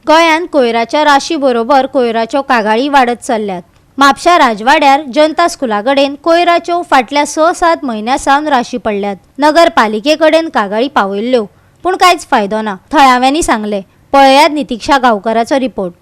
गोंयांत कोयराच्या राशी बरोबर कोयराच्यो कागाळी वाडत चल्ल्यात. म्हापशा राजवाड्यार जनता स्कुला कडेन कोयराच्यो फाटल्या 6-7 म्हयन्यां सावन राशी पडल्यात. नगरपालिके कडेन कागाळी पावयल्ल्यो, पूण कांयच फायदो ना, थळाव्यांनी सांगलें. पळयात नितिक्षा गांवकाराचो रिपोर्ट.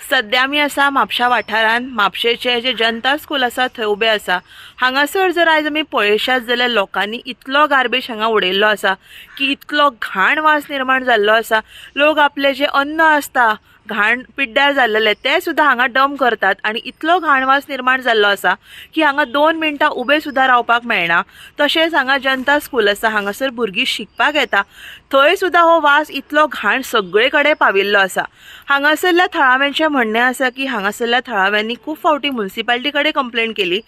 सद्या आमी आसा म्हापशा वाठारांत. म्हापशेचे जे जनता स्कूल आसा थंय उबे आसा. हांगासर जर आयज आमी पळयशात जाल्यार लोकांनी इतलो गार्बेज हांगा उडयल्लो आसा की इतलो घाण वास निर्माण जाल्लो आसा. लोक आपले जे अन्न आसता घाण पिड्ड्यार जाल्लेले ते सुद्दां हांगा डंप करतात आनी इतलो घाण वास निर्माण जाल्लो आसा की हांगा 2 मिनटां उबे सुद्दां रावपाक मेळना. तशेंच हांगा जनता स्कूल आसा, हांगासर भुरगीं शिकपाक येता, थंय सुद्दां हो वास इतलो घाण सगळे कडेन पाविल्लो आसा. हांगासरल्या थळाव्यांचें म्हणणें आसा की हांगासरल्या थळाव्यांनी खूब फावटी मुन्सिपाल्टी कडेन कंप्लेन केली,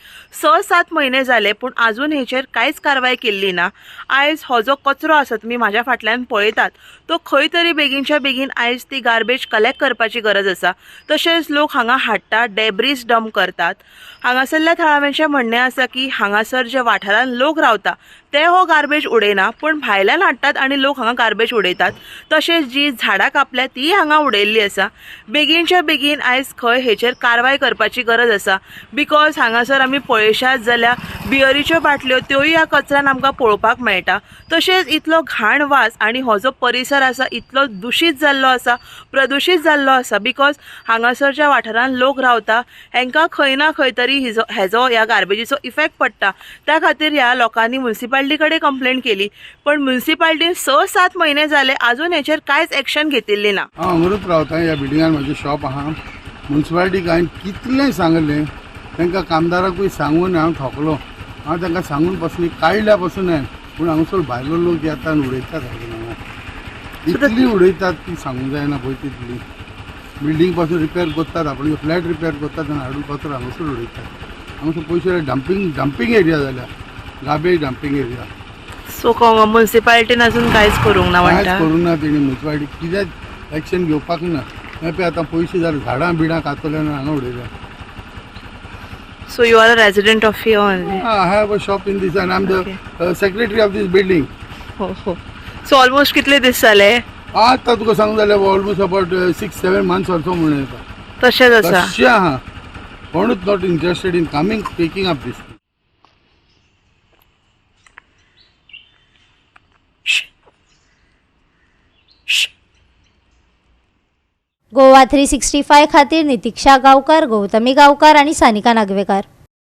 6-7 म्हयने जाले पूण आजून हेचेर कांयच कारवाय केल्ली ना. आयज हो जो कचरो आसा तुमी म्हाज्या फाटल्यान पळयतात तो खंय तरी बेगीनच्या बेगीन आयज ती गार्बेज कलेक्ट करपाची गरज आसा. तशेंच लोक हांगा हाडटात, डेब्रीज डंप करतात. हांगासरल्या थळाव्यांचें म्हणणें आसा की हांगासर जे वाठारांत लोक रावता ते हो गार्बेज उडयना, पूण भायल्यान हाडटात आनी लोक हांगा गार्बेज उडयतात. तशेंच जी झाडां कापल्या तीय हांगा उडयल्ली आसा. बेगीनच्या बेगीन आयज खंय हेचेर कारवाय करपाची गरज आसा. Because हांगासर आमी पळयशात जाल्यार बियरीच्यो बाटल्यो त्योय ह्या कचऱ्यान आमकां पळोवपाक मेळटा. तशेंच इतलो घाण वास आनी हो जो परिसर आसा इतलो दुशीत जाल्लो आसा, प्रदुशीत जाल्लो आसा. Because हांगासर ज्या वाठारांत लोक रावता हेंकां खंय ना खंय तरी हेजो ह्या गार्बेजीचो इफेक्ट पडटा. त्या खातीर ह्या लोकांनी मुन्सिपाल्टी कडेन कंप्लेन केली, पण मुन्सिपाल्टीन 6-7 म्हयने जाले आजून हेचेर कांयच एक्शन घेतिल्ली ना. हांव हांगारूच रावता, ह्या बिल्डिंगान म्हजें शॉप आहा. मुन्सिपाल्टीक हांवें कितलें सांगलें, तांकां कामदाराकूय सांगून हांव थकलो. हांव तांकां सांगून पसून काडल्या पसून हांवें, पूण हांगासर भायलो लोक येता आनी उडयतात हांगा. इतली उडयतात ती सांगूंक जायना पळय तितली. बिल्डींग पासून रिपेर करतात, आपण फ्लॅट रिपेर करतात आनी हाडून कचरो हांगासर उडयतात. हांगासर पयशे डंपींग एरिया जाल्या, गार्बेज डंपींग एरिया. सो मुन्सिपाल्टीन अजून कांयच करूंक ना कांयच म्हणटा? करूंक ना तेणी. मुन्सिपाल्टी कित्याक एक्शन घेवपाक ना. हें पळय आतां पयशे जाले, झाडां बिडां कातले आनी हांगा उडयल्या. So you are a resident of here only? I have a shop in this and I am the secretary of this building. हो हो. सो ऑलमोस्ट कितले दीस जाले? आतां तुका सांगूं जाल्यार ऑलमोस्ट अबाउट 6-7 मंथ्स also म्हणून येता. तशेंच आसा. तशें आहा. कोणूच not interested in coming taking up this. Goa 365 खातीर नितिक्षा गांवकार, गौतमी गांवकार आनी सानिका नागवेकार.